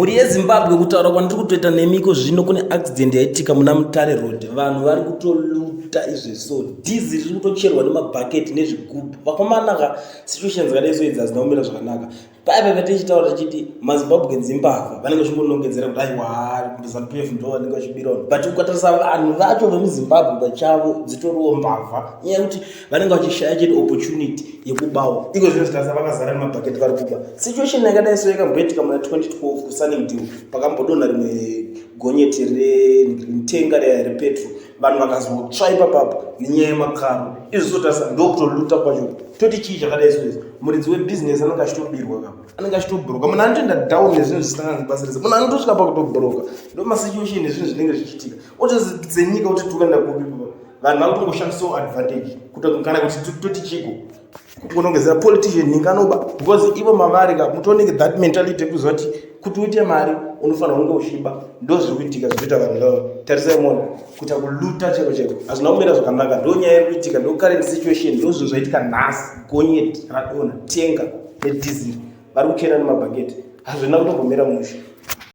Mhuri yeZimbabwe, kutaura kwandiri kutoita nemiko zvino, kune accident yaitika muna Mutare Road. Vanhu vari kutoluta izvezvi, so dhizi riri kutocherwa nemabhaketi nezvigubhu. Vakomanaka, situation dzakadai so idzi hadzina kumira zvakanaka. Paya paipa tichitaura tichiti maZimbabweans imbavha, vanenge vachingonongedzera kuti aiwa, ZANU PF ndo vanenge vachibira vanhu, but ukatarisa vanhu vacho vemuZimbabwe pachavo dzitoriwo mbavha, nyaya yekuti vanenge vachishaya chete opportunity yekubawo. Iko zvino zvitarisa vakazara nemabhaketi vari kuba. Situation yakadai so yakamboitika muna 2012 kuSunningdale, pakambodonha rimwe gonyeti retenga repetro, vanhu vakazotsva ipapapo nenyaya yemakaro. Izvi sotarisa ndokutoluta kwacho. Toti chii chakadai so izvi? Muridzi webhizinesi anenge achitobirwa ka, anenge achitobroka. Munhu anotoenda down nezvinhu zvisina basa rese, munhu anotosvika pakutobroka. Ndo masituation ezvinhu zvinenge zvichiitika. Otodzenyika kuti tikuenda kupi? Vanhu vakutongoshandisawo advantage kana kuti toti chiko, kunongedzera politician ninganoba, because ivo mavari ka mutonenge that mentality yekuziva kuti uite mari unofanira kunge uchiba. Ndo zviri kuitika, zviri kuita vanhu vavo. Tarisai muona kuita kuluta cheko cheko, hazvina kumira zvakanaka. Ndo nyaya iri kuitika, ndo current situation, ndo zvinhu zvaitika nhasi. Gonyeti radonha, tenga nedhiziri, vari kuchera nemabhaketi, hazvina kutombomira mushe.